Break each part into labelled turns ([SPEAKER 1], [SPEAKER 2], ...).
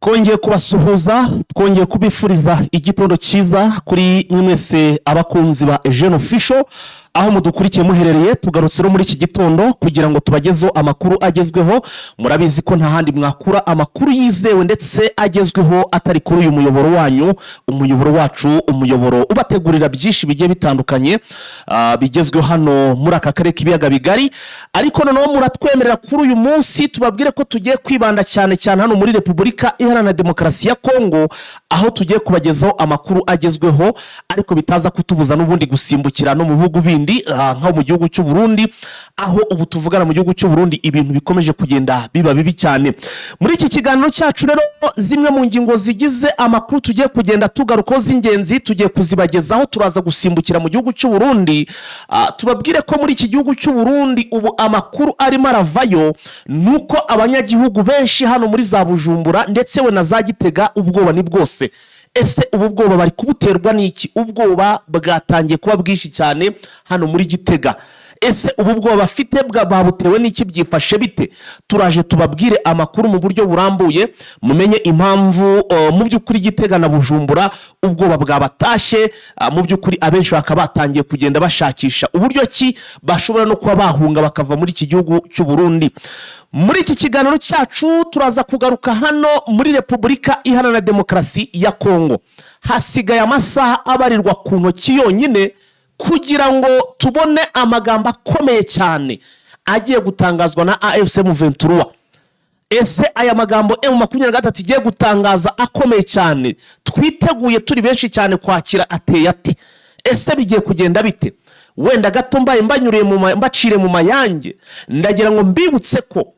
[SPEAKER 1] Twongeye kubasuhuza, twongeye kubifuriza igitondo cyiza kuri mwe mwese abakunzi ba Eugene Official aho mudukurikiye muherereye. Tugarutse no muri iki gitondo kugira ngo tubagezeho amakuru agezweho. Murabizi ko nta handi mwakura amakuru yizewe ndetse agezweho atari kuri uyu muyoboro wanyu, umuyoboro wacu, umuyoboro ubategurira byinshi bigiye bitandukanye bigezweho hano muri aka karere k'ibiyaga bigari. Ariko noneho muratwemerera kuri uyu munsi tubabwire ko tugiye kwibanda cyane cyane hano muri Repubulika Iharanira Demokarasi ya Kongo, aho tugiye kubagezaho amakuru agezweho, ariko bitaza kutubuza n'ubundi gusimbukira no mu bihugu bindi, nko mu gihugu cy'u Burundi, aho ubu tuvugana mu gihugu cy'u Burundi ibintu bikomeje kugenda biba bibi cyane. Muri iki kiganiro cyacu rero, zimwe mu ngingo zigize amakuru tugiye kugenda tugarukaho z'ingenzi tugiye kuzibagezaho. Turaza gusimbukira mu gihugu cy'u Burundi, tubabwire ko muri iki gihugu cy'u Burundi ubu amakuru arimo aravayo ni uko abanyagihugu benshi hano muri za Bujumbura ndetse we na za Gitega ubwoba ni bwose. Ese ubu bwoba bari kubuterwa n'iki? Ubwoba bwatangiye kuba bwinshi cyane hano muri Gitega. Ese ubu bwoba bafite babutewe n'iki? Byifashe bite? Turaje tubabwire amakuru mu buryo burambuye, mumenye impamvu mu by'ukuri Gitega na Bujumbura ubwoba bwabatashye. Mu by'ukuri abenshi bakaba batangiye kugenda bashakisha uburyo ki bashobora no kuba bahunga bakava muri iki gihugu cy'u Burundi. Muri iki kiganiro cyacu turaza kugaruka hano muri Repubulika Iharanira Demokarasi ya Kongo. Hasigaye amasaha abarirwa ku ntoki yonyine kugira ngo tubone amagambo akomeye cyane agiye gutangazwa na AFC M23. Ese aya magambo M23 igiye gutangaza akomeye cyane twiteguye turi benshi cyane kwakira ateye ate? Ese bigiye kugenda bite? Wenda gato mbaye mbanyuriye mbacire mu mayange, ndagira ngo mbibutse ko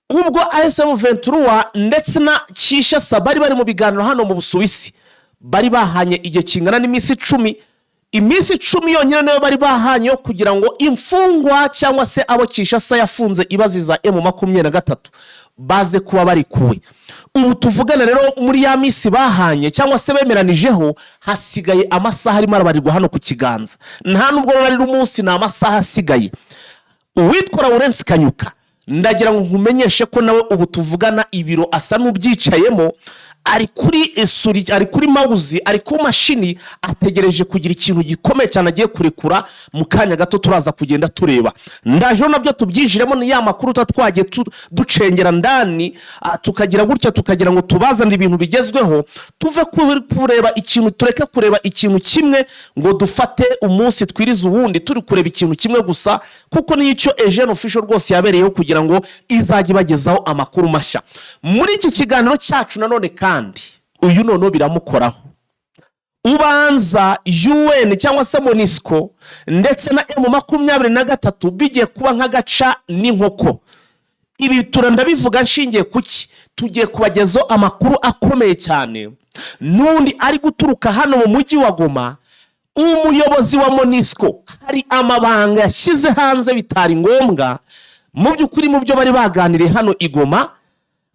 [SPEAKER 1] ubwo AFC M23 ndetse na Kinshasa bari bari mu biganiro hano mu Busuwisi, bari bahanye igihe kingana n'iminsi 10. Iminsi 10 yonyine niyo bari bahanye yo kugira ngo imfungwa cyangwa se abo Kinshasa yafunze ibaziza M23 baze kuba barekuwe. Ubu tuvugana rero, muri ya minsi bahanye cyangwa se bemeranijeho, hasigaye amasaha arimo arabarirwa hano ku kiganza. Nta nubwo barira umunsi, ni amasaha asigaye. Uwitwa Lawrence Kanyuka, ndagira ngo nkumenyeshe ko nawe ubu tuvugana ibiro asa n'ubyicayemo, ari kuri souris, ari kuri mouse, ari ku mashini, ategereje kugira ikintu gikomeye cyane agiye kurekura mu kanya gato. Turaza kugenda tureba, ndaje nabyo tubyinjiremo. Ni ya makuru tuba twagiye ducengera ndani, tukagira gutya tukagira ngo tubazanire ibintu bigezweho, tuve kureba ikintu, tureke kureba ikintu kimwe ngo dufate umunsi twirize uwundi turi kureba ikintu kimwe gusa, kuko nicyo Eugene Official rwose yabereyeho, kugira ngo izajye ibagezaho amakuru mashya. Muri iki kiganiro cyacu nanone kandi, uyu noneho biramukoraho. Ubanza UN cyangwa se MONUSCO ndetse na M23 bigiye kuba nk'agaca n'inkoko. Ibi ndabivuga nshingiye kuki? Tugiye kubagezaho amakuru akomeye cyane n'undi ari guturuka hano mu mujyi wa Goma. Umuyobozi wa MONUSCO hari amabanga yashyize hanze bitari ngombwa mu by'ukuri mu byo bari baganiriye hano i Goma.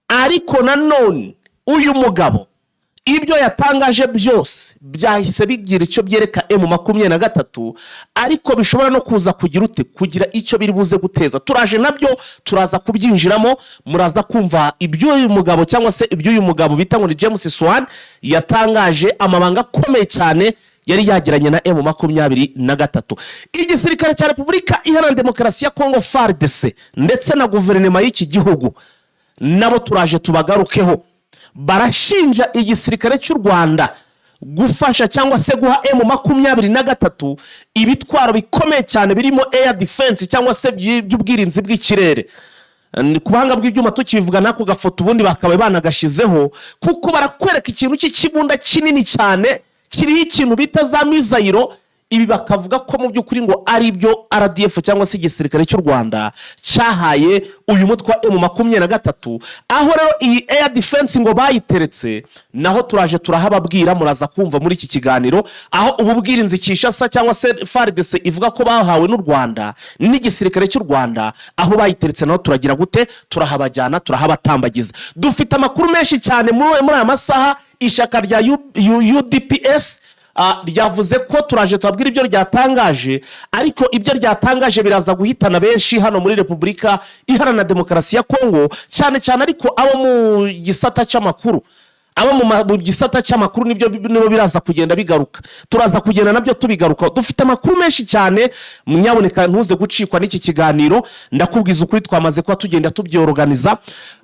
[SPEAKER 1] Ariko nanone uyu mugabo ibyo yatangaje byose byahise bigira icyo byereka M23, ariko bishobora no kuza kugira ute, kugira icyo biri buze guteza. Turaje nabyo turaza kubyinjiramo, muraza kumva iby'uyu mugabo cyangwa se iby'uyu mugabo bita ngo ni James Swan yatangaje, amabanga akomeye cyane yari yagiranye na M23. Igisirikare cya Repubulika Iharanira Demokarasi ya Kongo, FARDC, ndetse na guverinoma y'iki gihugu nabo turaje tubagarukeho. Barashinja igisirikare cy'u Rwanda gufasha cyangwa se guha M23 ibitwaro bikomeye cyane birimo air defense cyangwa se by'ubwirinzi bw'ikirere. Ni ku buhanga bw'ibyuma tukibivuga n'ako gafoto ubundi bakaba banagashyizeho, kuko barakwereka ikintu cy'ikibunda kinini cyane kiriho ikintu bita za missile. Ibi bakavuga ko mu by'ukuri ngo ari byo RDF cyangwa se igisirikare cy'u Rwanda cyahaye uyu mutwe wa M23. Aho rero iyi air defense ngo bayiteretse naho turaje turahababwira, muraza kumva muri iki kiganiro aho ubu bwirinzi Kinshasa cyangwa se FARDC ivuga ko bahawe n'u Rwanda n'igisirikare cy'u Rwanda, aho bayiteretse naho turagira gute? Turahabajyana, turahabatambagiza. Dufite amakuru menshi cyane muri aya masaha. Ishyaka rya UDPS Ryavuze ko turaje tubabwira ibyo ryatangaje, ariko ibyo ryatangaje biraza guhitana benshi hano muri Repubulika Iharanira Demokarasi ya Kongo, cyane cyane ariko abo mu gisata cy'amakuru. Abo mu gisata cy'amakuru nibyo nibo biraza kugenda bigaruka, turaza kugenda nabyo tubigaruka. Dufite amakuru menshi cyane, nyaboneka ntuze gucikwa n'iki kiganiro. Ndakubwiza ukuri, twamaze kuba tugenda tubyoroganiza.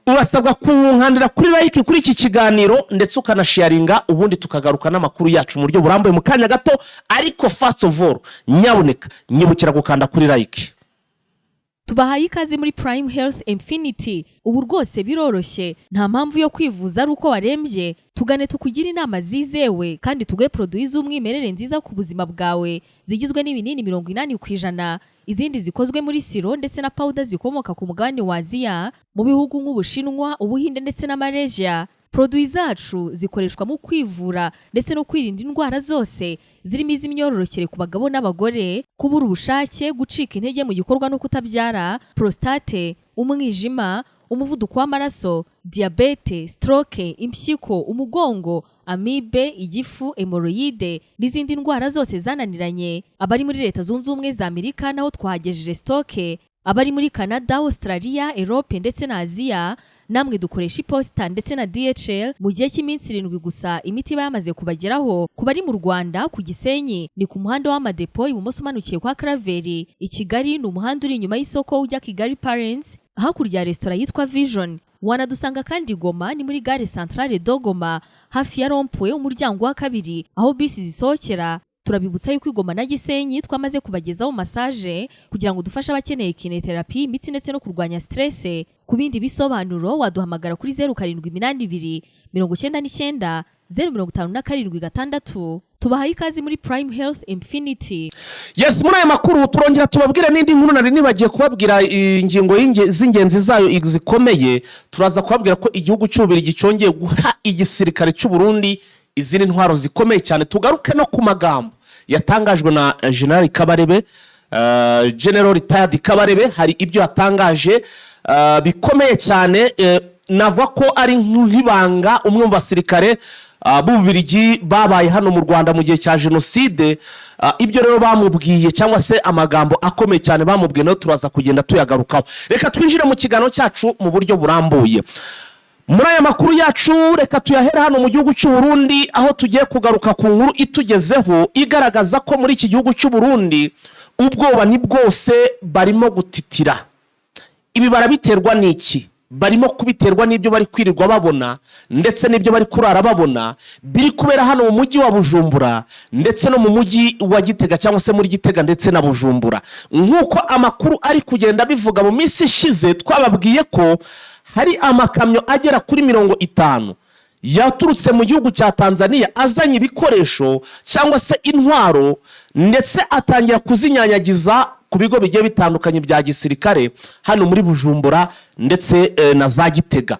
[SPEAKER 1] Urasabwa kunkandira kuri like kuri iki kiganiro ndetse ukanasharinga, ubundi tukagaruka n'amakuru yacu mu buryo burambuye mu kanya gato. Ariko first of all, nyaboneka nyibukira gukanda kuri like.
[SPEAKER 2] Tubahaye ikaze muri Prime Health Infinity. Ubu rwose biroroshye, nta mpamvu yo kwivuza ari uko warembye. Tugane tukugire inama zizewe kandi tuguhe produits z'umwimerere nziza ku buzima bwawe, zigizwe n'ibinini 80%, izindi zikozwe muri sirop ndetse na powder zikomoka ku mugabane wa Aziya, mu bihugu nk'Ubushinwa, Ubuhinde ndetse na Malaysia. Produits zacu zikoreshwa mu kwivura ndetse no kwirinda indwara zose, zirimo iz'imyororokere ku bagabo n'abagore, kubura ubushake, gucika intege mu gikorwa no kutabyara, prostate, umwijima, umuvuduko w'amaraso, diyabete, stroke, impyiko, umugongo, amibe, igifu, hémorroïdes n'izindi ndwara zose zananiranye. Abari muri Leta Zunze Ubumwe za Amerika naho twahagejeje stock. Abari muri Canada, Australia, Europe ndetse na Aziya, namwe dukoresha iposita ndetse na DHL. Mu gihe cy'iminsi 7 gusa imiti iba yamaze kubageraho. Ku bari mu Rwanda, ku Gisenyi ni ku muhanda w'Amadepo, ibumoso umanukiye kwa Karaveri. I Kigali ni umuhanda uri inyuma y'isoko ujya Kigali Parents, hakurya ya resitora yitwa Vision. Wanadusanga kandi i Goma, ni muri gare Centrale de Goma, hafi ya rond-point, umuryango wa kabiri aho bisi zisohokera. Turabibutsa yuko i Goma na Gisenyi twamaze kubagezaho massage kugira ngo dufashe abakeneye kinésithérapie, imitsi ndetse no kurwanya stress. Ku bindi bisobanuro waduhamagara kuri 0782 99 0576. Tubahaye ikaze muri Prime Health Infinity.
[SPEAKER 1] Yes, muri aya makuru turongera tubabwire n'indi nkuru nari nibagiye kubabwira, ingingo z'ingenzi zayo zikomeye. Turaza kubabwira ko igihugu cy'Ububiligi cyongeye guha igisirikare cy'u Burundi izindi ntwaro zikomeye cyane. Tugaruke no ku magambo yatangajwe na General Kabarebe, General Retired Kabarebe. Hari ibyo yatangaje bikomeye cyane, navuga ko ari nk'ibanga. Umwe mu basirikare b'Ububiligi babaye hano mu Rwanda mu gihe cya jenoside, ibyo rero bamubwiye cyangwa se amagambo akomeye cyane bamubwiye nayo turaza kugenda tuyagarukaho. Reka twinjire mu kiganiro cyacu mu buryo burambuye. Muri aya makuru yacu, reka tuyahere hano mu gihugu cy'u Burundi, aho tugiye kugaruka ku nkuru itugezeho igaragaza ko muri iki gihugu cy'u Burundi ubwoba ni bwose, barimo gutitira. Ibi barabiterwa n'iki? Barimo kubiterwa n'ibyo bari kwirirwa babona ndetse n'ibyo bari kurara babona biri kubera hano mu mujyi wa Bujumbura ndetse no mu mujyi wa Gitega, cyangwa se muri Gitega ndetse na Bujumbura. Nk'uko amakuru ari kugenda bivuga, mu minsi ishize twababwiye ko hari amakamyo agera kuri 50 yaturutse mu gihugu cya Tanzania azanye ibikoresho cyangwa se intwaro, ndetse atangira kuzinyanyagiza ku bigo bigiye bitandukanye bya gisirikare hano muri Bujumbura ndetse na za Gitega.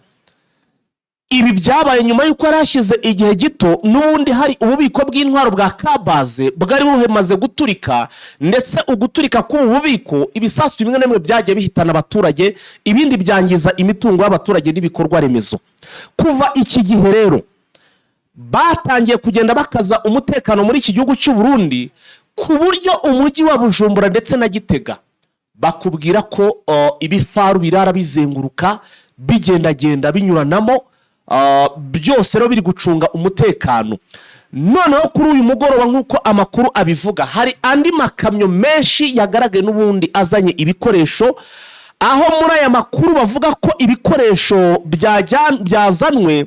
[SPEAKER 1] Ibi byabaye nyuma y'uko yari hashize igihe gito n'ubundi hari ububiko bw'intwaro bwa Kabaze bwari buhemaze guturika, ndetse uguturika k'ubu bubiko, ibisasu bimwe na bimwe byagiye bihitana abaturage, ibindi byangiza imitungo y'abaturage n'ibikorwa remezo. Kuva iki gihe rero batangiye kugenda bakaza umutekano muri iki gihugu cy'u Burundi, ku buryo umujyi wa Bujumbura ndetse na Gitega bakubwira ko ibifaru birara bizenguruka, bigendagenda, binyuranamo, byose rero biri gucunga umutekano. Noneho kuri uyu mugoroba, nk'uko amakuru abivuga, hari andi makamyo menshi yagaragaye n'ubundi azanye ibikoresho, aho muri aya makuru bavuga ko ibikoresho byazanwe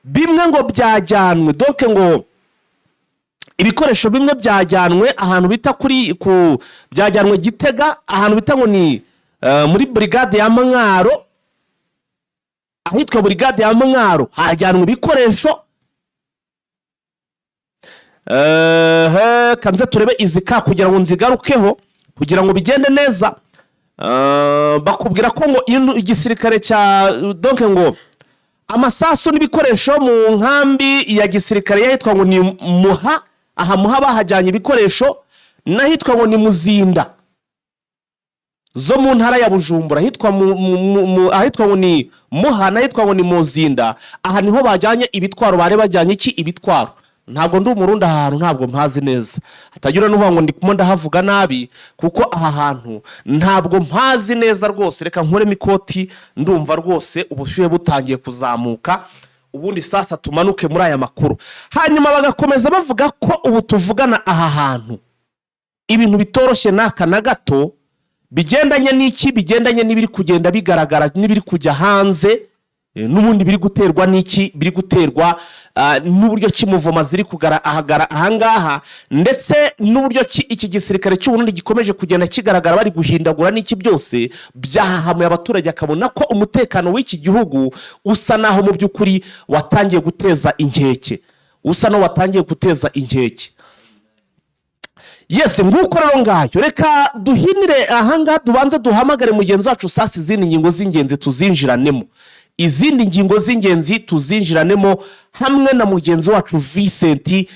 [SPEAKER 1] bimwe ngo byajyanwe, donc ngo ibikoresho bimwe byajyanwe ahantu bita kuri ku byajyanwe Gitega, ahantu bita ngo ni muri burigade ya Mwaro. Ahitwa burigade ya Mwaro hajyanwe ibikoresho. Kanze turebe izi ka kugira ngo nzigarukeho kugira ngo bigende neza. Bakubwira ko ngo igisirikare cya, donc ngo amasasu n'ibikoresho mu nkambi ya gisirikare y'ahitwa ngo ni Muha. Aha Muha bahajyanye ibikoresho, n'ahitwa ngo ni Muzinda zo mu ntara ya Bujumbura, ahitwa ahitwa ngo ni Muha n'ahitwa ngo ni Muzinda. Aha niho bajyanye ibitwaro. Bari bajyanye iki? Ibitwaro. Ntabwo ndi Umurundi, aha hantu ntabwo mpazi neza, hatagira n'uvuga ngo ndimo ndahavuga nabi, kuko aha hantu ntabwo mpazi neza rwose. Reka nkuremo ikoti, ndumva rwose ubushyuhe butangiye kuzamuka. Ubundi sasa tumanuke muri aya makuru. Hanyuma bagakomeza bavuga ko ubu tuvugana aha hantu ibintu bitoroshye n'aka na gato. Bigendanye n'iki? Bigendanye n'ibiri kugenda bigaragara n'ibiri kujya hanze. N'ubundi biri guterwa n'iki? Biri guterwa n'uburyo ki mouvement ziri kugaragara ahangaha, ndetse n'uburyo ki iki gisirikare cy'Uburundi gikomeje kugenda kigaragara bari guhindagura n'iki. Byose byahahamuye abaturage, akabona ko umutekano w'iki gihugu usa naho mu by'ukuri watangiye guteza inkeke, usa naho watangiye guteza inkeke. Yes, nguko rero ngayo. Reka duhinire ahangaha, tubanze duhamagare mugenzi wacu sasa, izindi ngingo z'ingenzi tuzinjiranemo, izindi ngingo z'ingenzi tuzinjiranemo hamwe na mugenzi wacu Vincent,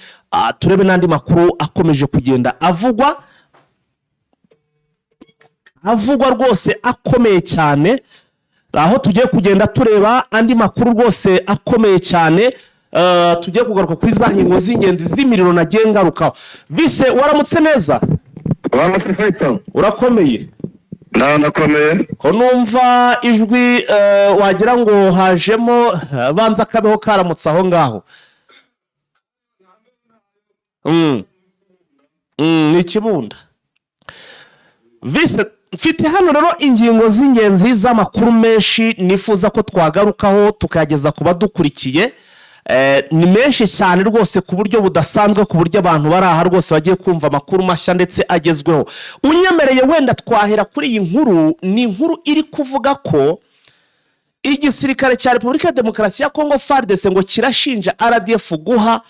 [SPEAKER 1] turebe n'andi makuru akomeje kugenda avugwa, avugwa rwose akomeye cyane, aho tugiye kugenda tureba andi makuru rwose akomeye cyane. Tugiye kugaruka kuri za ngingo z'ingenzi z'imiriro nagiye ngarukaho. Vise, waramutse neza?
[SPEAKER 3] Waramutse, Fayita.
[SPEAKER 1] Urakomeye?
[SPEAKER 3] Ndakomeye.
[SPEAKER 1] Ko numva ijwi wagira ngo hajemo banza akabeho karamutse aho ngaho. Ni ikibunda. Vise, mfite hano rero ingingo z'ingenzi z'amakuru menshi nifuza ko twagarukaho tukayageza ku badukurikiye. Ni menshi cyane rwose ku buryo budasanzwe, ku buryo abantu bari aha rwose bagiye kumva amakuru mashya ndetse agezweho. Unyemereye wenda twahera kuri iyi nkuru. Ni inkuru iri kuvuga ko igisirikare cya Repubulika ya Demokarasi ya Kongo, FARDC, ngo kirashinja RDF guha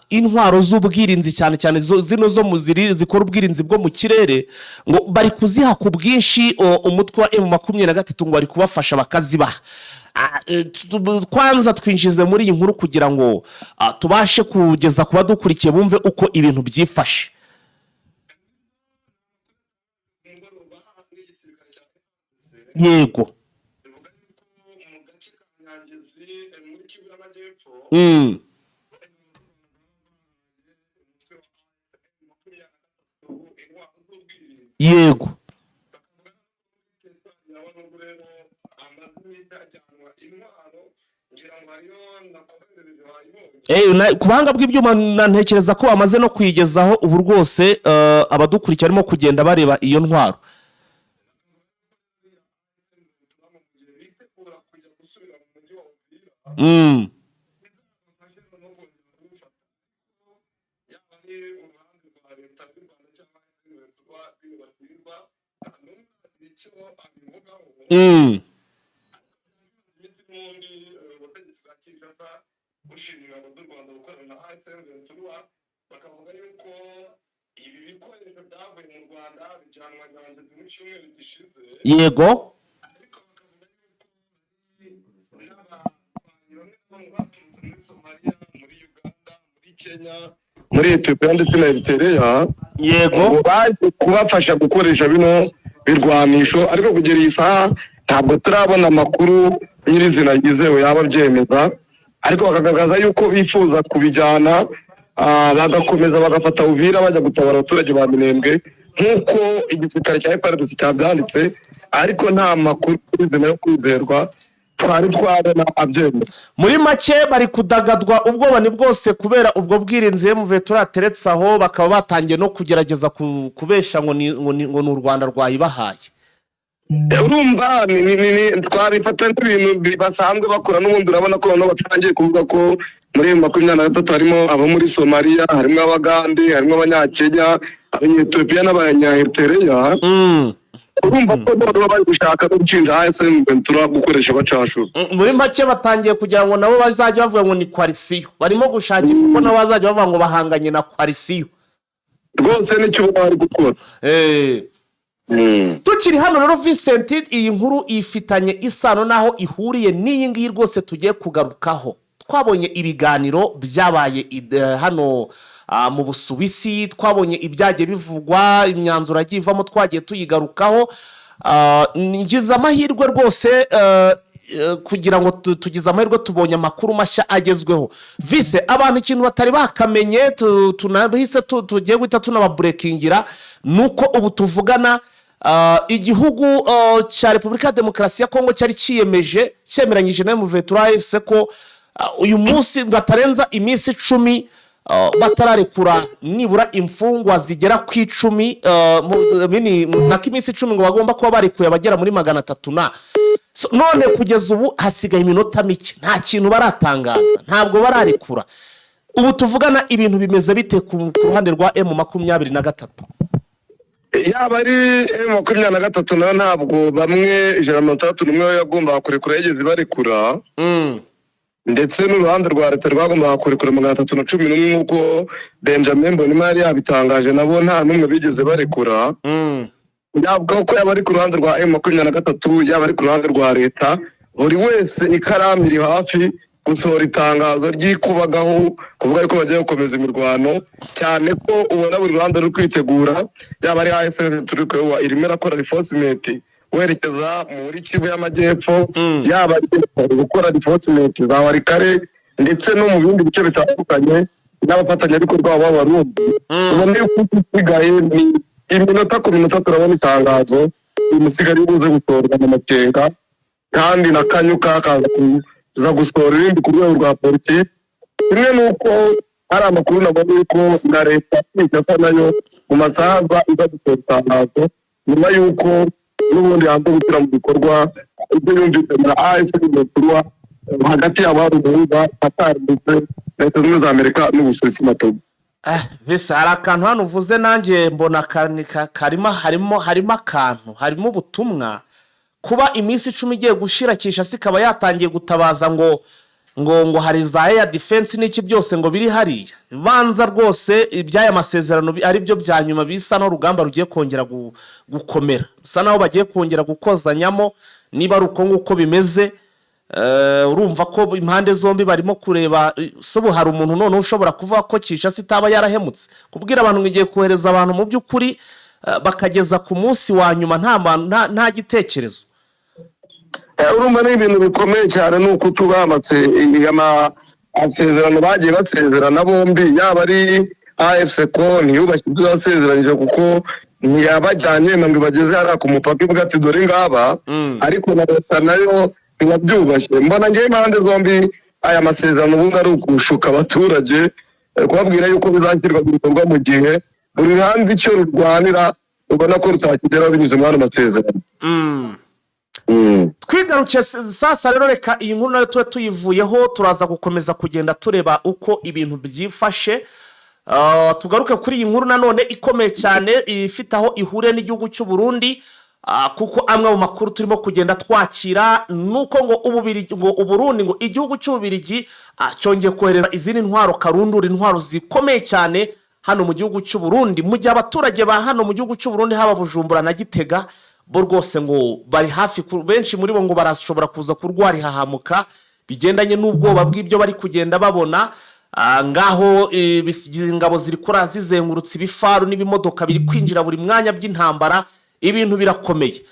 [SPEAKER 1] intwaro z'ubwirinzi, cyane cyane zino zo mu zikora ubwirinzi bwo mu kirere, ngo bari kuziha ku bwinshi umutwe wa M23, ngo bari kubafasha bakazibaha. Kwanza twinjize muri iyi nkuru kugira ngo tubashe kugeza ku badukurikiye bumve uko ibintu byifashe.
[SPEAKER 3] Umugoroba n'igisirikare cya
[SPEAKER 1] Yego.
[SPEAKER 3] Bivuga yuko mu gace ka Nyangezi muri Kivu y'Amajyepfo umutwe wa M23 intwaro z'ubwirinzi. Bakavuga ko muri teritwari ya Walungu rero amaze iminsi hajyanwa intwaro, ngira ngo hariyo nakoherereje wayibonye.
[SPEAKER 1] Ku buhanga bw'ibyuma ntekereza ko bamaze no kuyigezaho ubu rwose, abadukurikiye barimo kugenda bareba iyo ntwaro.
[SPEAKER 3] Mu gihe bitegura kujya gusubira mu mujyi wa Uvira bizabafashe noneho kongera kuwufata, yaba ari uruhande rwa leta y'u Rwanda cyangwa rwa nta n'umwe icyo abivugaho. Iminsi n'ubundi ubutegetsi bwa Kinshasa bushinja ingabo z'u Rwanda gukorana na AFC M23, bakavuga yuko ibi bikoresho byavuye mu Rwanda bijyanwa Nyangezi mu cyumweru gishize, ariko bakavuga yuko hari n'abarwanyi bamwe na bamwe baturutse muri Somaliya, muri Uganda, muri Kenya, muri Etiyopiya ndetse na Eritereya ngo baje kubafasha gukoresha bino birwanisho, ariko kugera iyi saha ntabwo turabona amakuru nyirizina yizewe yaba abyemeza, ariko bakagaragaza yuko bifuza kubijyana bagakomeza bagafata Uvira, bajya gutabara abaturage ba Minembwe nk'uko igisirikare cya FARDC cyabyanditse, ariko nta makuru nyirizina yo kwizerwa twari twabona abyemeza.
[SPEAKER 1] Muri make bari kudagadwa, ubwoba ni bwose kubera ubwo bwirinzi M23 ateretse aho, bakaba batangiye no kugerageza kubesha ngo ni u Rwanda rwayibahaye.
[SPEAKER 3] Urumva twabifata nk'ibintu basanzwe bakora n'ubundi. Urabona ko noneho batangiye kuvuga ko muri 23 harimo abo muri Somaliya, harimo Abagande, harimo Abanyakenya, Abanyetiyopiya n'Abanyaeritereya. Urumva ko noneho bari gushaka no gushinja AFC M23 gukoresha abacashuro.
[SPEAKER 1] Muri make batangiye kugira ngo nabo bazajya bavuga ngo ni coalition, barimo gushakisha uko nabo bazajya bavuga ngo bahanganye na coalition.
[SPEAKER 3] Rwose nicyo bari gukora.
[SPEAKER 1] Tukiri hano rero, Vincent, iyi nkuru ifitanye isano n'aho ihuriye n'iyi ngiyi rwose tugiye kugarukaho. Twabonye ibiganiro byabaye hano mu Busuwisi, twabonye ibyagiye bivugwa, imyanzuro yagiye ivamo twagiye tuyigarukaho. Ngize amahirwe rwose. Kugira ngo tugize amahirwe tubonye amakuru mashya agezweho. Vise abantu ikintu batari bakamenye, tunahise tugiye guhita tunababurekingira, ni uko ubu tuvugana igihugu cya Repubulika ya Demokarasi ya Kongo cyari cyiyemeje, cyemeranyije na M23 AFC ko uyu munsi batarenza iminsi 10 batararekura nibura imfungwa zigera ku 10, nako iminsi 10 ngo bagomba kuba barekuye abagera muri 300 na. So, none kugeza ubu hasigaye iminota mike, nta kintu baratangaza, ntabwo bararekura. Ubu tuvugana ibintu bimeze bite ku ruhande rwa M23?
[SPEAKER 3] Yaba ari M23 nayo, ntabwo bamwe 161 yagombaga kurekura yigeze barekura, ndetse n'uruhande rwa leta rwagombaga kurekura 311 nk'uko Benjamin Mbonimpa yari yabitangaje, nabo nta n'umwe bigeze barekura. Yavuga ko yaba ari ku ruhande rwa M23, yaba ari ku ruhande rwa leta, buri wese ikaramu iri hafi gusohora itangazo ry'ikubagaho kuvuga ko bagiye gukomeza imirwano, cyane ko ubona buri ruhande ruri kwitegura. Yaba ari AFC turi kureba irimo irakora reinforcement werekeza muri Kivu y'Amajyepfo, yaba ari gukora reinforcement za Walikale ndetse no mu bindi bice bitandukanye n'abafatanyabikorwa b'Abarundi. Ubona yuko isigaye ni iminota ku minota, turabona itangazo uyu musigari buze gutorwa mu makenga, kandi na Kanyuka akaza kuza gusohora irindi ku rwego rwa politiki. Kimwe n'uko hari amakuru nabonye yuko na leta Kinshasa nayo mu masaha aza iza gusohora itangazo nyuma y'uko n'ubundi yanze gushyira mu bikorwa ibyo yumvikanye na AFC M23. Hagati yabo hari umuhuza, Qatar ndetse Leta Zunze Ubumwe za Amerika n'Ubusuwisi, Matogo.
[SPEAKER 1] Bese hari akantu hano uvuze, nanjye mbona karimo harimo akantu, harimo ubutumwa. Kuba iminsi 10 igiye gushira, Kinshasa ikaba yatangiye gutabaza ngo hari za air defense n'iki byose ngo biri hariya, banza rwose iby'aya masezerano ari byo bya nyuma. Bisa n'urugamba rugiye kongera gukomera, bisa naho bagiye kongera gukozanyamo. Niba ari uko nguko bimeze, urumva ko impande zombi barimo kureba. So ubu hari umuntu noneho ushobora kuvuga ko Kinshasa itaba yarahemutse kubwira abantu ngo igiye kohereza abantu, mu by'ukuri bakageza ku munsi wa nyuma nta gitekerezo?
[SPEAKER 3] Urumva ni ibintu bikomeye cyane, ni uko tubaha amasezerano bagiye basezerana bombi. Yaba ari AFC ko ntiyubashye ibyo yasezeranyije, kuko ntiyabajyanye ngo ibageze hariya ku mupaka ivuga ati dore ngaba, ariko na leta nayo ntiyabyubashye. Mbona ngewe impande zombi aya masezerano ubundi ari ugushuka abaturage, kubabwira yuko bizashyirwa mu bikorwa, mu gihe buri ruhande icyo rurwanira ubona ko rutakigeraho binyuze muri ano masezerano.
[SPEAKER 1] Twigarukiye sasa rero, reka iyi nkuru nayo tube tuyivuyeho, turaza gukomeza kugenda tureba uko ibintu byifashe. Tugaruke kuri iyi nkuru nanone ikomeye cyane, ifite aho ihuriye n'igihugu cy'u Burundi, kuko amwe mu makuru turimo kugenda twakira nuko ngo Ububirigi, ngo Uburundi, ngo igihugu cy'Ububirigi cyongeye kohereza izindi ntwaro karundura, intwaro zikomeye cyane hano mu gihugu cy'u Burundi, mu gihe abaturage ba hano mu gihugu cy'u Burundi, haba Bujumbura na Gitega, bo rwose ngo bari hafi benshi muri bo ngo barashobora kuza kurwara ihahamuka bigendanye n'ubwoba bw'ibyo bari kugenda babona. Ngaho ingabo ziri kura zizengurutse, ibifaru n'ibimodoka biri kwinjira buri mwanya by'intambara, ibintu birakomeye.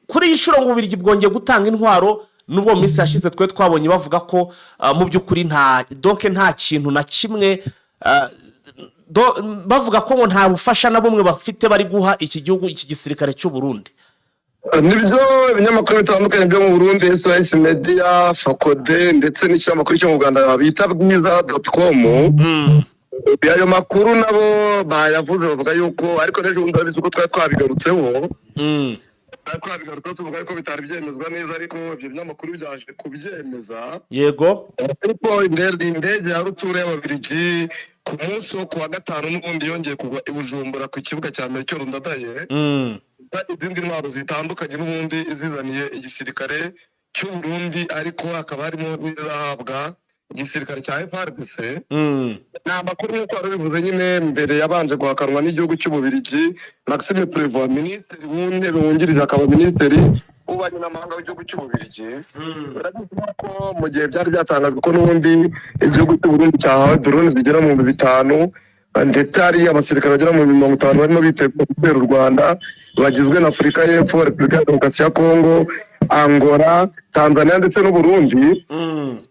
[SPEAKER 1] Kuri iyi nshuro ngo Ububirigi bwongeye gutanga intwaro, nubwo mu minsi yashize twe twabonye bavuga ko mu by'ukuri nta donc nta kintu na kimwe, bavuga ko ngo nta bufasha na bumwe bafite bari guha iki gihugu, iki gisirikare cy'u Burundi.
[SPEAKER 3] Nibyo, ibinyamakuru bitandukanye byo mu Burundi, SOS Media, FOCODE ndetse n'ikinyamakuru cyo mu Rwanda bita Bwiza.com, ayo makuru nabo bayavuze, bavuga yuko, ariko n'ejo bundi urabizi ko twari twabigarutseho, twari twabigarutseho tuvuga yuko bitari byemezwa neza, ariko ibyo binyamakuru byaje kubyemeza. Ariko indege ya rutura y'Ababiligi ku munsi wo kuwa gatanu n'ubundi yongeye kugwa i Bujumbura ku kibuga cya Melchior Ndadaye, izindi ntwaro zitandukanye n'ubundi zizaniye igisirikare cy'u Burundi, ariko hakaba harimo n'izizahabwa igisirikare cya FARDC. Ni amakuru nk'uko wari ubivuze nyine, mbere yabanje guhakanwa n'igihugu cy'Ububirigi. Maxime Prévost, minisitiri w'intebe wungirije akaba minisitiri w'ububanyi n'amahanga w'igihugu cy'Ububirigi, urabizi ko mu gihe byari byatangajwe ko n'ubundi igihugu cy'u Burundi cyahawe drone zigera mu 5000. Ndetse hari abasirikare bagera mu 50 barimo bitegura gutera u Rwanda, bagizwe na Afurika y'Epfo, Repubulika ya Demokarasi ya Kongo, Angola, Tanzania ndetse n'Uburundi.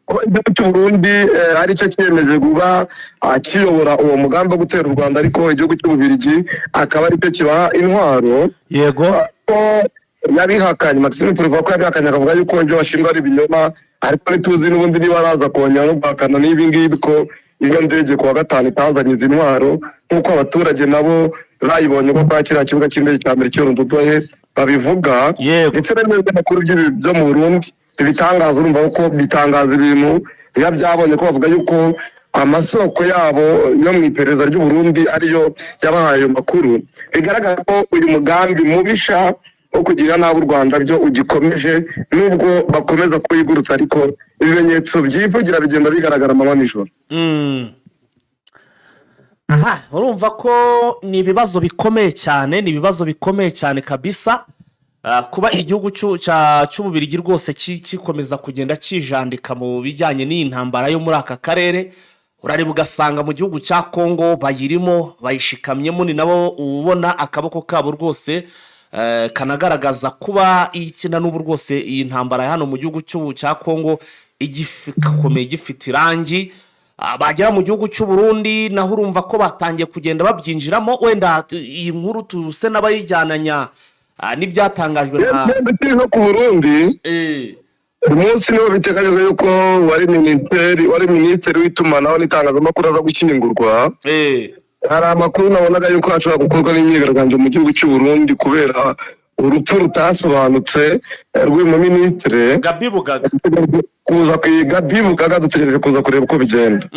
[SPEAKER 3] Kuba igihugu cy'Uburundi ari cyo cyiyemeje kuba kiyobora uwo mugambi wo gutera u Rwanda, ariko igihugu cy'Ububirigi akaba aricyo kibaha intwaro. Ko yabihakanye, Maxime Prévot, ko yabihakanye, akavuga yuko ibyo bashinjwa ari ibinyoma. Ariko ntituzi n'ubundi niba araza kongera no guhakana n'ibi ngibi, ko iyo ndege ku wa gatanu itazanye izi ntwaro, nk'uko abaturage nabo bayibonye ko kwa kiriya kibuga cy'indege cya mbere cy'Urudodohe babivuga. Ndetse n'ibinyamakuru byo mu Burundi ibitangaza, urumva ko bitangaza ibintu biba byabonye, ko bavuga yuko amasoko yabo yo mu iperereza ry'u Burundi ariyo yabahaye ayo makuru. Bigaragara ko uyu mugambi mubisha wo kugirira nabi u Rwanda byo ugikomeje, nubwo bakomeza kuwigurutsa, ariko ibimenyetso byivugira, bigenda bigaragara amanywa nijoro.
[SPEAKER 1] Aha urumva ko ni ibibazo bikomeye cyane, ni ibibazo bikomeye cyane kabisa. Kuba igihugu cy'Ububirigi rwose kikomeza kugenda kijandika mu bijyanye n'iyi ntambara yo muri aka karere, urareba ugasanga mu gihugu cya Kongo bayirimo, bayishikamyemo, ni nabo ubona akaboko kabo rwose kanagaragaza kuba ikina n'ubu rwose. Iyi ntambara ya hano mu gihugu cya Kongo igikomeye, gifite irangi. Bagera mu gihugu cy'u Burundi naho urumva ko batangiye kugenda babyinjiramo. Wenda iyi nkuru tuse n'abayijyananya n'ibyatangajwe na
[SPEAKER 3] Ndetse no ku Burundi, uyu munsi niho biteganyijwe yuko wari minisitiri w'itumanaho n'itangazamakuru aza gushyingurwa. Hari amakuru nabonaga yuko hashobora gukorwa n'imyigaragambyo mu gihugu cy'u Burundi kubera urupfu rutasobanutse rw'uyu muminisitiri.
[SPEAKER 1] Gabi Bugaga.
[SPEAKER 3] Kuza kwiga Bugaga, dutegereje kuza kureba uko bigenda.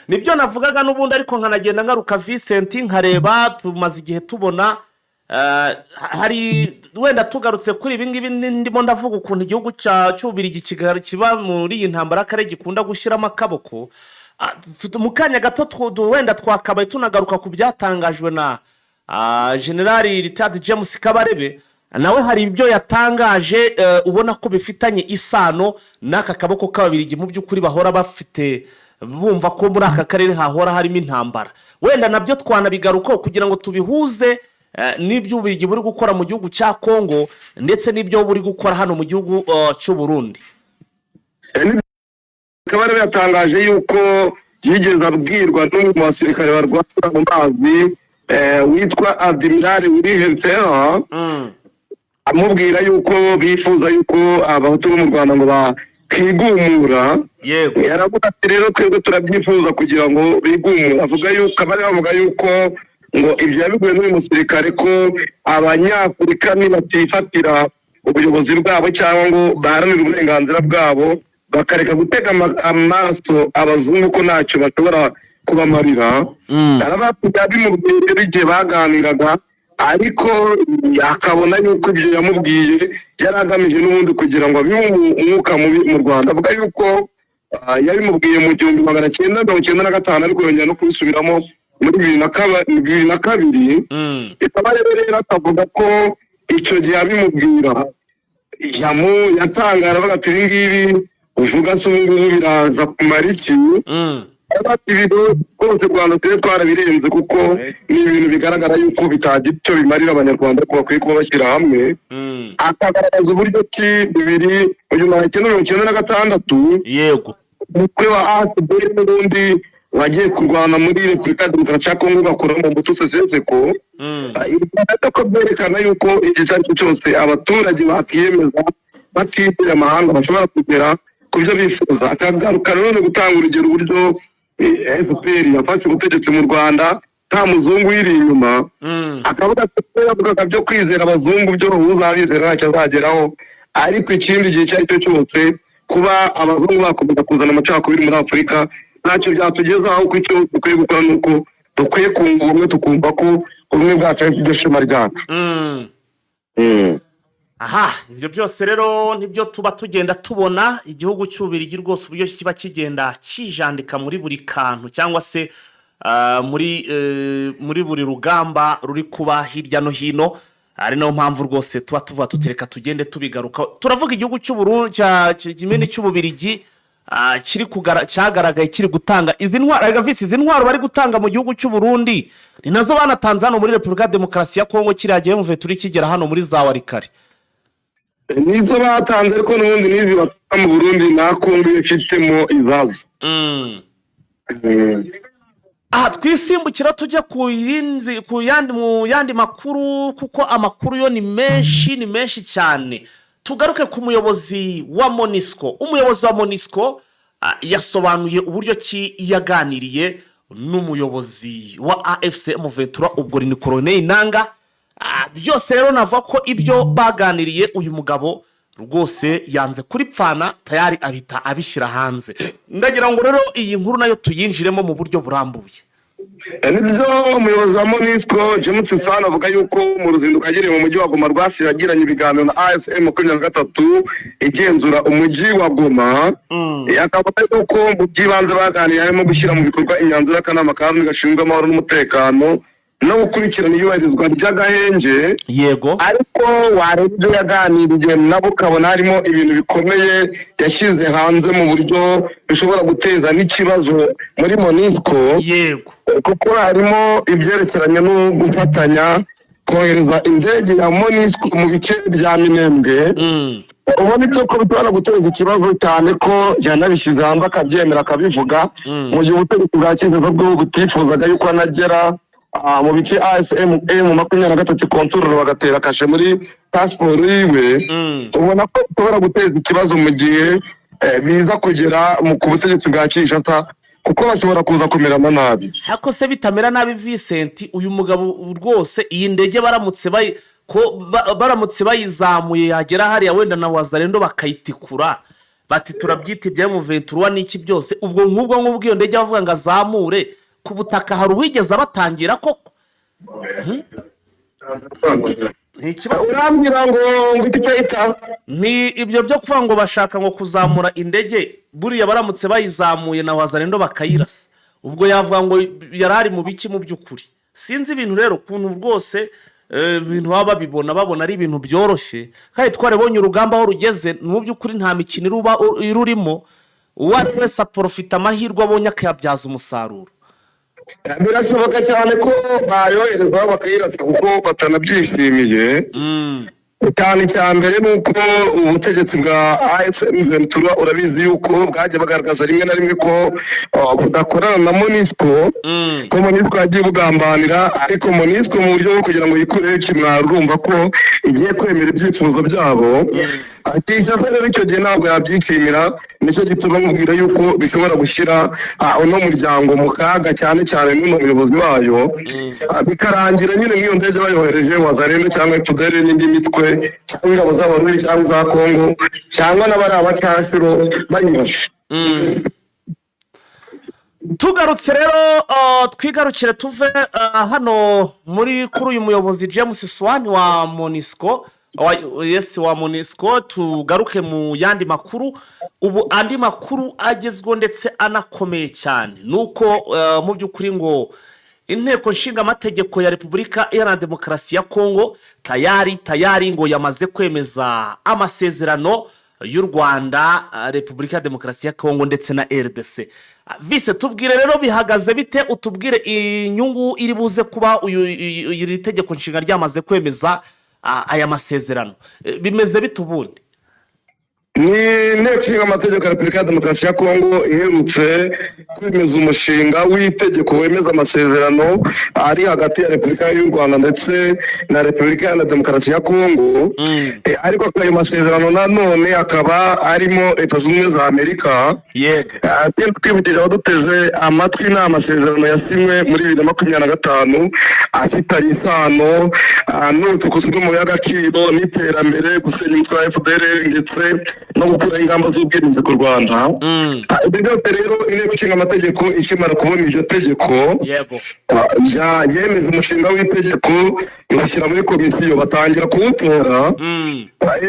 [SPEAKER 1] Nibyo navugaga n'ubundi, ariko nkanagenda ngaruka, Vincent, nkareba tumaze igihe tubona hari wenda tugarutse kuri ibi ngibi, ndimo ndavuga ukuntu igihugu cy'Ububirigi kiba muri iyi ntambara y'akarere, gikunda gushyiramo akaboko. Mu kanya gato wenda twakabaye tunagaruka ku byatangajwe na Generali Retired James Kabarebe. Nawe hari ibyo yatangaje, ubona ko bifitanye isano n'aka kaboko k'Ababirigi, mu by'ukuri bahora bafite, bumva ko muri aka karere hahora harimo intambara. Wenda nabyo twanabigarukaho kugira ngo tubihuze n'ibyo Ububirigi buri gukora mu gihugu cya Kongo ndetse n'ibyo buri gukora hano mu gihugu cy'u Burundi.
[SPEAKER 3] Kabarebe yatangaje yuko yigeze abwirwa n'umwe mu basirikare barwanira mu mazi witwa Admiral Willy Hensera, amubwira yuko bifuza yuko Abahutu bo mu Rwanda ngo bakigumura. Yaravuga ati: "Rero twebwe turabyifuza kugira ngo bigumure." Avuga yuko bari bavuga yuko ngo ibyo yabiguye n'uyu musirikare, ko Abanyafurika nibatifatira ubuyobozi bwabo cyangwa ngo baharanire uburenganzira bwabo, bakareka gutega amaso abazungu, ko ntacyo bashobora kubamarira. Arababwira, bimubwiye rero igihe baganiraga, ariko akabona yuko ibyo yamubwiye yari agamije n'ubundi kugira ngo abibe umwuka mubi mu Rwanda. Avuga yuko yabimubwiye mu 1995, ariko yongera no kubisubiramo muri 2002. Ikaba rero akavuga ko icyo gihe abimubwira yatangara, avuga ati: "Ibi ngibi uvuga se ubu ngubu biraza kumara iki?" Ati: "Ibi rwose u Rwanda tube twarabirenze, kuko ni ibintu bigaragara yuko bitagira icyo bimarira Abanyarwanda, ko bakwiye kuba bashyira hamwe." Akagaragaza uburyo ki bibiri mu 1996 umutwe wa AFDL n'ubundi wagiye kurwana muri Repubulika ya Demokarasi ya Kongo, bakuramo Mobutu Sese Seko. Ko byerekana yuko igihe icyo ari cyo cyose abaturage bakiyemeza batizeye amahanga, bashobora kugera ku byo bifuza. Akagaruka nanone gutanga urugero uburyo FPR yafashe ubutegetsi mu Rwanda nta muzungu uyiri inyuma. Akavuga ati ko yavugaga byo kwizera abazungu byo, uzabizera ntacyo azageraho, ariko ikindi gihe icyo ari cyo cyose kuba abazungu bakomeza kuzana amacakubiri muri Afurika ntacyo byatugezaho, kuko icyo dukwiye gukora ni uko dukwiye kunga ubumwe, tukumva ko ubumwe bwacu ari byo shema ryacu.
[SPEAKER 1] Aha ibyo byose rero nibyo tuba tugenda tubona igihugu cy'Ububirigi rwose uburyo kiba kigenda kijandika muri buri kantu, cyangwa se muri buri rugamba ruri kuba hirya no hino. Ari nayo mpamvu rwose tuba tuvuga tutereka tugende tubigaruka. Turavuga igihugu cy'Uburundi cya kimwe cy'Ububirigi. kiri cyagaragaye kiri gutanga izi ntwaro. Erega visi, izi ntwaro bari gutanga mu gihugu cy'u Burundi ni nazo banatanze hano muri Repubulika ya Demokarasi ya Kongo kiriya gihe M23 kigera hano muri za Walikale.
[SPEAKER 3] Nizo batanze, ariko n'ubundi n'izi batanga mu Burundi na Kongo iyo ifitemo izazo.
[SPEAKER 1] Aha twisimbukira tujya ku yindi, ku yandi, mu yandi makuru, kuko amakuru yo ni menshi, ni menshi cyane. Tugaruke ku muyobozi wa MONUSCO. Umuyobozi wa MONUSCO yasobanuye uburyo ki yaganiriye n'umuyobozi wa AFC M23, ubwo ni Corneille Nanga. Byose rero navuga ko ibyo baganiriye uyu mugabo rwose yanze kuripfana, tayari ahita abishyira hanze. Ndagira ngo rero iyi nkuru nayo tuyinjiremo mu buryo burambuye.
[SPEAKER 3] Nibyo, umuyobozi wa MONUSCO James Swan avuga yuko mu ruzinduko yagiriye mu mujyi wa Goma rwasi yagiranye ibiganiro na AFC 23 igenzura umujyi wa Goma. Akavuga yuko mu by'ibanze baganiriye harimo gushyira mu bikorwa imyanzuro y'akanama ka Loni gashinzwe amahoro n'umutekano no gukurikirana iyubahirizwa ry'agahenge. Ariko wareba ibyo yaganiriye nabo ukabona harimo ibintu bikomeye yashyize hanze mu buryo bishobora guteza n'ikibazo muri MONUSCO, kuko harimo ibyerekeranye no gufatanya kohereza indege ya MONUSCO mu bice bya Minembwe. Ubona ibyo ko bishobora guteza ikibazo, cyane ko yanabishyize hanze akabyemera akabivuga, mu gihe ubutegetsi bwa Kinshasa bwo butifuzaga yuko anagera mu bice AFC M23 ikontorora, bagatera kashe muri pasiporo yiwe. Ubona ko bishobora guteza ikibazo mu gihe biza kugera ku butegetsi bwa Kinshasa, kuko bashobora kuza kumerana nabi.
[SPEAKER 1] Ariko se bitamera nabi, Vincent, uyu mugabo rwose iyi ndege baramutse bayi ko baramutse bayizamuye yagera hariya wenda na Wazalendo bakayitikura bati turabyita ibya M23 n'iki byose, ubwo nk'ubwo iyo ndege bavuga ngo azamure ku butaka, hari uwigeze abatangira koko? Ni ikibazo.
[SPEAKER 3] Urambwira ngo icyo cyahita
[SPEAKER 1] Ni ibyo byo kuvuga ngo bashaka ngo kuzamura indege, buriya baramutse bayizamuye na Wazalendo bakayirasa, ubwo yavuga ngo yari ari mu biki? Mu by'ukuri sinzi ibintu rero ukuntu rwose ibintu baba babibona, babona ari ibintu byoroshye, kandi twarabonye urugamba aho rugeze. Mu by'ukuri nta mikino iruba irurimo, uwo ari we wese aporofita amahirwe abonye akayabyaza umusaruro.
[SPEAKER 3] Birashoboka cyane ko bayoherezaho bakayirasa kuko batanabyishimiye cyane. Icya mbere ni uko ubutegetsi bwa AFC M23, urabizi yuko bwagiye bagaragaza rimwe na rimwe ko budakorana na MONUSCO, ko MONUSCO yagiye bugambanira. Ariko MONUSCO mu buryo bwo kugira ngo yikureho ikimwaro, urumva ko igiye kwemera ibyifuzo byabo. Kinshasa rero icyo gihe ntabwo yabyishimira. Nicyo gituma mubwira yuko bishobora gushyira uno muryango mu kaga, cyane cyane n'uno muyobozi wayo. Bikarangira nyine nk'iyo ndege bayohereje Wazalendo cyangwa FDLR n'indi mitwe cyangwa ingabo z'Abarundi cyangwa iza Kongo cyangwa n'abari abacanshuro bayirashe.
[SPEAKER 1] Tugarutse rero, twigarukire tuve hano muri kuri uyu muyobozi James Swan wa MONUSCO, yes, wa MONUSCO, tugaruke mu yandi makuru. Ubu andi makuru agezweho ndetse anakomeye cyane ni uko mu by'ukuri ngo inteko nshingamategeko ya Repubulika Iharanira Demokarasi ya Kongo tayari tayari ngo yamaze kwemeza amasezerano y'u Rwanda, Repubulika ya Demokarasi ya Kongo ndetse na RDC. Vise, tubwire rero bihagaze bite, utubwire inyungu iri buze kuba uyu iri tegeko nshinga ryamaze kwemeza aya masezerano. Bimeze bite ubundi?
[SPEAKER 3] Ni inteko ishinga amategeko ya Repubulika ya Demokarasi ya Kongo iherutse kwemeza umushinga w'itegeko wemeza amasezerano ari hagati ya Repubulika y'u Rwanda ndetse na Repubulika Iharanira Demokarasi ya Kongo. Ariko ayo masezerano nanone akaba arimo Leta Zunze Ubumwe za Amerika. Twibukije abaduteze amatwi, ni amasezerano yasinywe muri 2025 afitanye isano n'ubucukuzi bw'amabuye y'agaciro n'iterambere, gusenya umutwe wa FDLR ndetse no gukuraho ingamba z'ubwirinzi ku Rwanda. Ibyo byose rero, inteko ishinga amategeko ikimara kubona iryo tegeko, yemeje umushinga w'itegeko, iwushyira muri komisiyo, batangira kuwutora.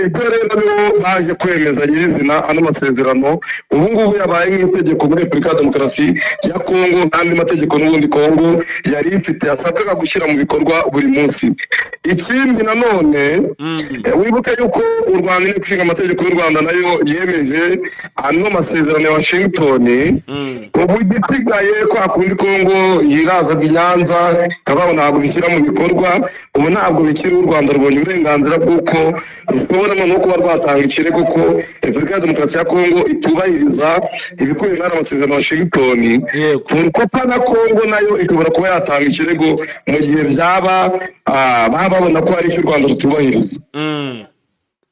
[SPEAKER 3] Ibyo rero nibo baje kwemeza nyirizina ano masezerano. Ubu ngubu yabaye nk'itegeko muri Repubulika ya Demokarasi ya Kongo, n'andi mategeko n'ubundi Kongo yari ifite yasabwaga gushyira mu bikorwa buri munsi. Ikindi nanone, wibuke yuko u Rwanda, inteko ishinga amategeko y'u Rwanda nayo nayo yemeje ano masezerano ya Washington. Ubu igisigaye, kwa kundi Kongo yirazaga i Nyanza ikabaho, ntabwo bishyira mu bikorwa. Ubu ntabwo bikiri, u Rwanda rubonye uburenganzira bw'uko rushobora noneho kuba rwatanga ikirego ko Repubulika ya Demokarasi ya Kongo itubahiriza ibikubiye muri aya masezerano ya Washington. Pourquoi na Kongo nayo ishobora kuba yatanga ikirego mu gihe byaba baba babona ko hari icyo u Rwanda rutubahiriza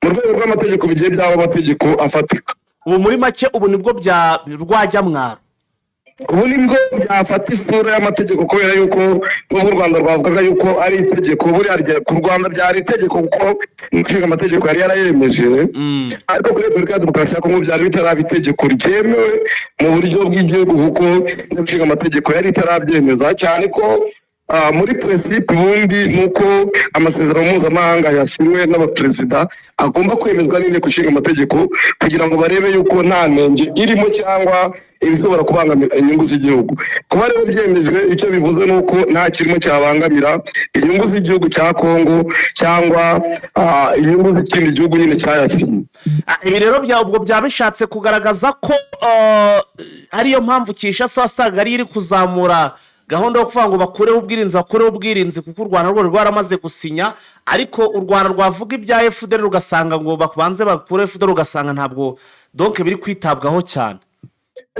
[SPEAKER 3] mu rwego rw'amategeko, bigiye byaba amategeko afatika.
[SPEAKER 1] Ubu muri make, ubu nibwo bya rwajya mwaro.
[SPEAKER 3] Ubu nibwo byafata isura y'amategeko, kubera yuko nubwo u Rwanda rwavugaga yuko ari itegeko, buriya ku Rwanda byari itegeko kuko inshinga amategeko yari yarayemeje, ariko kuri Repubulika ya Demokarasi ya Kongo byari bitaraba itegeko ryemewe mu buryo bw'igihugu, kuko inshinga amategeko yari itarabyemeza, cyane ko muri principe ubundi ni uko amasezerano mpuzamahanga yasinywe n'abaperezida agomba kwemezwa n'inteko ishinga amategeko, kugira ngo barebe yuko nta nenge irimo cyangwa ibishobora kubangamira inyungu z'igihugu. Kuba rero byemejwe, icyo bivuze ni uko nta kirimo cyabangamira inyungu z'igihugu cya Kongo cyangwa inyungu z'ikindi gihugu nyine cyayasinye.
[SPEAKER 1] Ibi rero bya ubwo byaba bishatse kugaragaza ko ariyo mpamvu Kinshasa wasangaga ariyo iri kuzamura gahunda yo kuvuga ngo bakureho ubwirinzi, bakureho ubwirinzi, kuko u Rwanda rwo rwaramaze gusinya. Ariko u Rwanda rwavuga ibya FDLR, rugasanga ngo babanze bakureho FDLR, ugasanga ntabwo donc biri kwitabwaho cyane.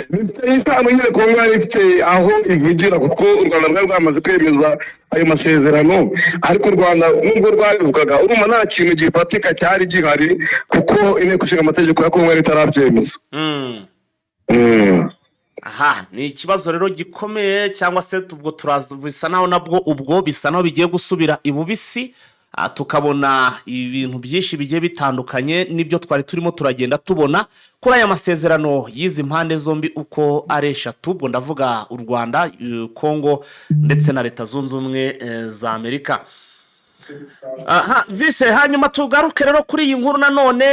[SPEAKER 3] Bifite isano nyine. Kongo yari ifite aho ivugira, kuko u Rwanda rwari rwamaze kwemeza ayo masezerano, ariko u Rwanda nubwo rwabivugaga, urumva nta kintu gifatika cyari gihari, kuko inteko ishinga amategeko ya Kongo yari itarabyemeza.
[SPEAKER 1] Aha ni ikibazo rero gikomeye, cyangwa se ubwo turaza, bisa naho nabwo ubwo bisa naho bigiye gusubira ibubisi, tukabona ibintu byinshi bigiye bitandukanye n'ibyo twari turimo turagenda tubona kuri aya masezerano y'izi mpande zombi uko ari eshatu. Ubwo ndavuga u Rwanda, Kongo ndetse na Leta Zunze Ubumwe za Amerika. Aha vise, hanyuma tugaruke rero kuri iyi nkuru nanone.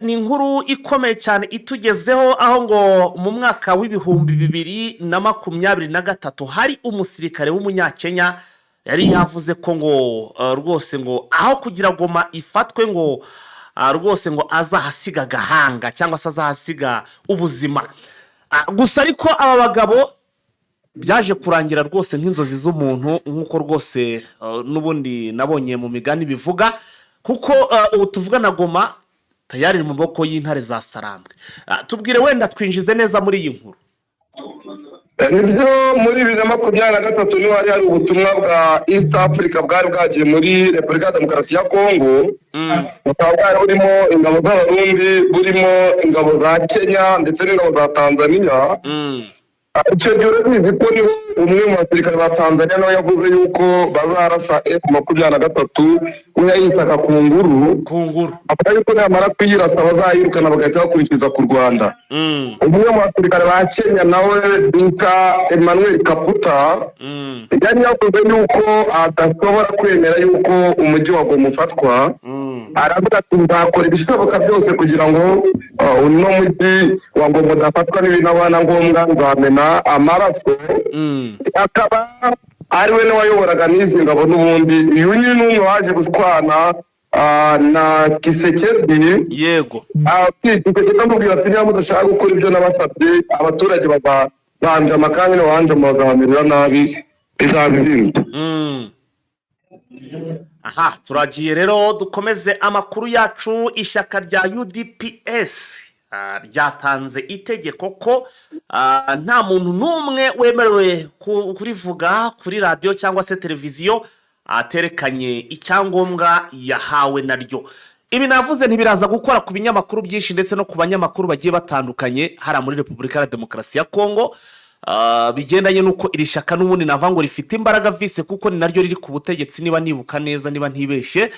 [SPEAKER 1] Ni inkuru ikomeye cyane itugezeho, aho ngo mu mwaka wa 2023 hari umusirikare w'umunyakenya yari yavuze ko ngo rwose ngo aho kugira Goma ifatwe, ngo rwose ngo azahasiga agahanga cyangwa se azahasiga ubuzima. Gusa ariko aba bagabo byaje kurangira rwose nk'inzozi z'umuntu, nk'uko rwose n'ubundi nabonye mu migani bivuga, kuko ubu tuvugana Goma tayari iri mu maboko y'intare za Sarambwe. Tubwire wenda, twinjize neza muri iyi nkuru.
[SPEAKER 3] Nibyo, muri 2023 niho hari hari ubutumwa bwa East Africa bwari bwagiye muri Repubulika ya Demokarasi ya Kongo, bukaba bwari burimo ingabo z'Abarundi, burimo ingabo za Kenya ndetse n'ingabo za Tanzania. Icyo gihe urabizi ko niho umwe mu basirikare ba Tanzania nawe yavuze yuko bazarasa M23, we yayitaga ku nguru.
[SPEAKER 1] Ku nguru.
[SPEAKER 3] Avuga yuko namara kuyirasa bazayirukana, bagahita bakurikiza ku Rwanda. Umwe mu basirikare ba Kenya nawe bita Emmanuel Kaputa yari yavuze yuko adashobora kwemera yuko umujyi wa Goma ufatwa. Aravuga ati: "Nzakora ibishoboka byose kugira ngo uno mujyi wa Goma udafatwa, n'ibinaba na ngombwa nzamena amaraso." Akaba ari we wayoboraga n'izi ngabo n'ubundi. Uyu ni n'umwe waje gushwana na Tshisekedi. Tshisekedi amubwira ati: "Niba mudashaka gukora ibyo nabasabye, abaturage bazabanjama, kandi nibabanjama bazabamerera nabi, bizaba ibindi."
[SPEAKER 1] Aha turagiye rero, dukomeze amakuru yacu. Ishyaka rya UDPS ryatanze itegeko ko nta muntu n'umwe wemerewe kurivuga kuri radiyo cyangwa se televiziyo aterekanye icyangombwa yahawe naryo. Ibi navuze ntibiraza gukora ku binyamakuru byinshi ndetse no ku banyamakuru bagiye batandukanye hariya muri Repubulika ya Demokarasi ya Kongo. Bigendanye n'uko iri shyaka n'ubundi navuga ngo rifite imbaraga vise, kuko ni naryo riri ku butegetsi, niba nibuka neza, niba ntibeshe.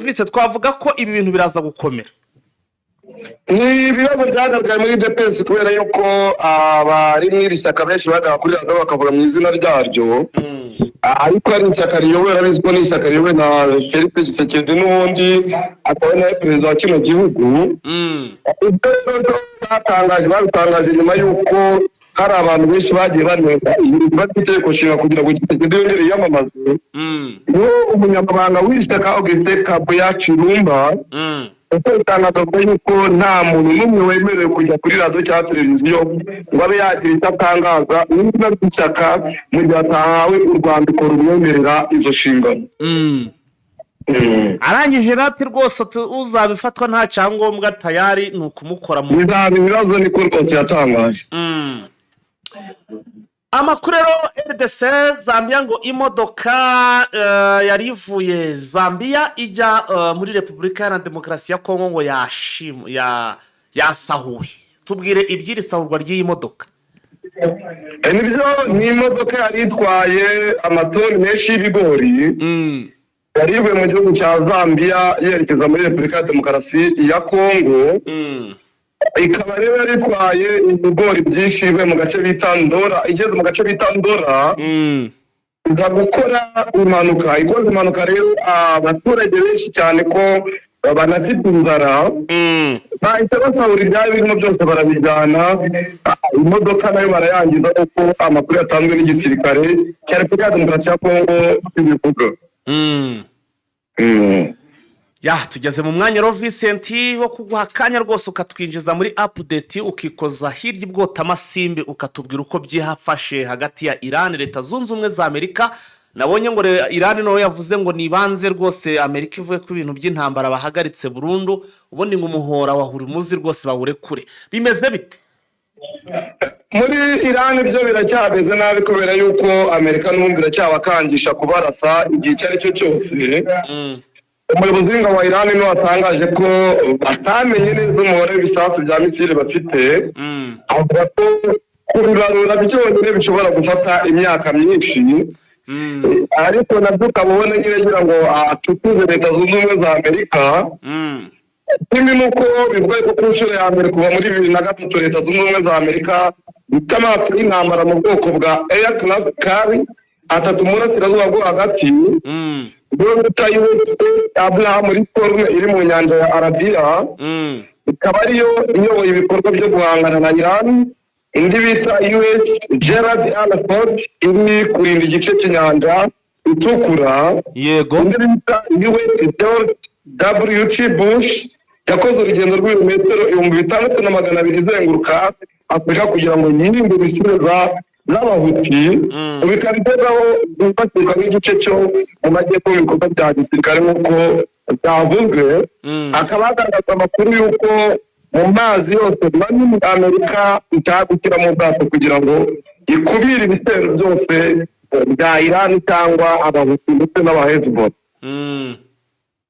[SPEAKER 1] Vise, twavuga ko ibi bintu biraza gukomera.
[SPEAKER 3] Ni ibibazo byagaragaye muri UDPS, kubera yuko abari muri iri shyaka benshi bajyaga kuri radiyo bakavuga mu izina ryaryo, ariko ari ishyaka riyobowe, urabizi ko ni ishyaka riyobowe na Felix Tshisekedi, n'ubundi akaba ari nawe perezida wa kino gihugu. Ibyo rero byo batangaje, babitangaje nyuma y'uko hari abantu benshi bagiye banenga ihindurwa ry'itegeko nshinga kugira ngo Tshisekedi yongere yiyamamaze. Niho umunyamabanga w'ishyaka Augustin Kabuya Chirumba Kuko itangazo avuga yuko nta muntu n'umwe wemerewe kujya kuri radiyo cyangwa televiziyo ngo abe yagira icyo atangaza n'izina ry'ishyaka mu gihe atahawe urwandiko rumwemerera izo nshingano.
[SPEAKER 1] Arangije rati rwose ati uzabifatwa nta cyangombwa, tayari ni ukumukora mu
[SPEAKER 3] Bizaba ibibazo, niko rwose yatangaje.
[SPEAKER 1] Amakuru rero, RDC, Zambia, ngo imodoka yari ivuye Zambia ijya muri Repubulika Iharanira Demokarasi ya Kongo ngo yasahuwe. Tubwire iby'iri sahurwa ry'iyi modoka.
[SPEAKER 3] Nibyo, ni imodoka yari itwaye amatoni menshi y'ibigori, yari ivuye mu gihugu cya Zambia yerekeza muri Repubulika ya Demokarasi ya Kongo. Ikaba rero yari itwaye ibigori byinshi ivuye mu gace bita Ndora. Igeze mu gace bita Ndora iza gukora impanuka. Ikoze impanuka rero, abaturage benshi cyane ko banafite inzara bahita basahura ibyari birimo byose barabijyana. Imodoka nayo barayangiza, kuko amakuru yatanzwe n'igisirikare cya Repubulika ya Demokarasi ya Kongo bibivuga.
[SPEAKER 1] Ya, tugeze mu mwanya rero, Vincent, wo kuguha akanya rwose ukatwinjiza muri update, ukikoza hirya ibwotamasimbi, ukatubwira uko byihafashe hagati ya Iran, Leta Zunze Ubumwe za Amerika. Nabonye ngo Iran nawe yavuze ngo nibanze rwose Amerika ivuye ko ibintu by'intambara bahagaritse burundu, ubundi ngo umuhora wa Hurumuzi rwose bawurekure. Bimeze bite?
[SPEAKER 3] Muri Iran byo biracyameze nabi, kubera yuko Amerika n'ubundi iracyabakangisha kubarasa igihe icyo ari cyo cyose. Umuyobozi w'ingabo wa Iran niwe watangaje ko batamenye neza umubare w'ibisasu bya misile bafite. Avuga ko kubibarura byonyine bishobora gufata imyaka myinshi. Ariko nabyo ukaba ubona nyine agira ngo atukuze Leta Zunze Ubumwe za Amerika. Kimwe n'uko bivuga ko ku nshuro ya mbere kuva muri 2003 Leta Zunze Ubumwe za Amerika bita amato y'intambara mu bwoko bwa aircraft carrier atatu mu burasirazuba bwo hagati, iyo bita USS Abraham Lincoln iri mu nyanja ya Arabiya, ikaba ariyo iyoboye ibikorwa byo guhangana na Iran, indi bita US Gerald R Ford iri kurinda igice cy'inyanja itukura, indi bita US George W Bush yakoze urugendo rw'ibirometero 6200 izenguruka Afurika kugira ngo yirinde misile z'Abahuti. Ubu ikaba igezaho gufatirwa nk'igice cyo mu majyepfo mu bikorwa bya gisirikare nk'uko byavuzwe. Hakaba hagaragazwa amakuru y'uko mu mazi yose manini Amerika itagushyiramo ubwato kugira ngo ikumire ibitero byose bya Irani cyangwa Abahuti ndetse n'Abahezbollah.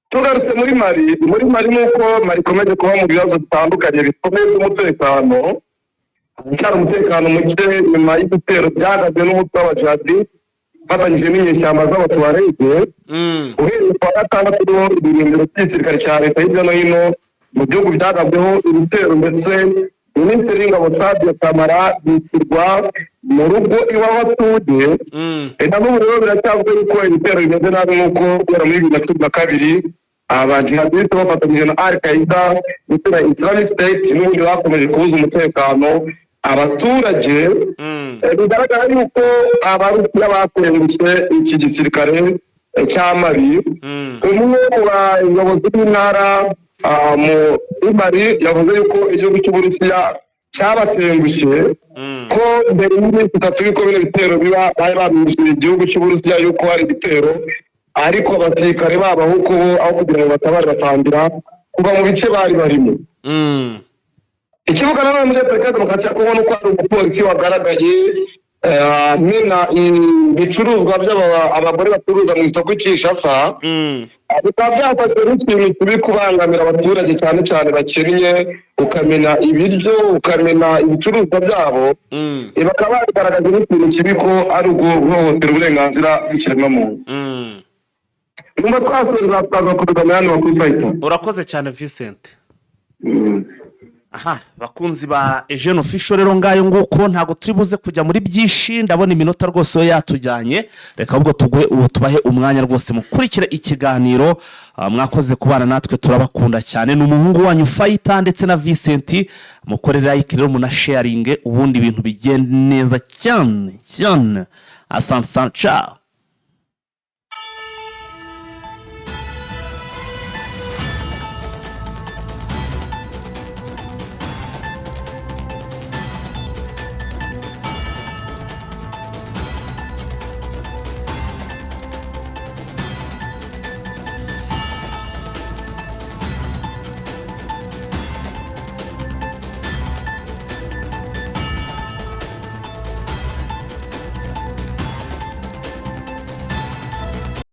[SPEAKER 3] Tugarutse muri Mali, muri Mali nk'uko Mali ikomeje kuba mu bibazo bitandukanye bikomeye by'umutekano, haracyari umutekano muke nyuma y'ibitero byagabwe n'umutwe w'abajihadi ufatanyije n'inyeshyamba z'Abatuwarege. Uhereye ku wa gatandatu niho ibirindiro by'igisirikare cya leta hirya no hino mu gihugu byagabweho ibitero, ndetse Minisitiri w'Ingabo Sadio Kamara yishyurwa mu rugo iwabo atuye. Na n'ubu rero biracyavuga yuko ibitero bimeze nabi, nk'uko guhera muri 2012 abajihadisite bafatanyije na Al Qaida ndetse na Islamic State n'ubundi bakomeje kubuza umutekano abaturage. Bigaragara yuko Abarusiya batengushye iki gisirikare cya Mali. Umwe mu bayobozi b'intara muri Mali yavuze yuko igihugu cy'Uburusiya cyabatengushye, ko mbere y'iminsi 3 y'uko bino bitero biba bari bamenyesheje igihugu cy'Uburusiya yuko hari ibitero, ariko abasirikare babo ahubwo bo aho kugira ngo batabare batangira kuva mu bice bari barimo. Ikibuga nanone muri Repubulika ya Demokarasi ya Kongo nuko hari umupolisi wagaragaye amena ibicuruzwa by'abagore bacuruza mu isoko i Kinshasa. Bikaba byafashwe nk'ikintu kibi kubangamira abaturage, cyane cyane bakennye, ukamena ibiryo, ukamena ibicuruzwa byabo. Bakaba babigaragaje nk'ikintu kibi ko ari uguhohotera uburenganzira bw'ikiremwamuntu. Numva twasoza tukazakomeza mu yandi makuru twahita.
[SPEAKER 1] Urakoze cyane, Vincent. Aha, bakunzi ba Eugene Official rero, ngayo nguko, ntabwo turi buze kujya muri byinshi, ndabona iminota rwose yo yatujyanye. Reka ahubwo tuguhe ubu, tubahe umwanya rwose mukurikire ikiganiro. Mwakoze kubana natwe, turabakunda cyane. Ni umuhungu wanyu Fayita ndetse na Vincent. Mukore like rero, munasharinge, ubundi ibintu bigende neza cyane cyane. Asante sana, ciao.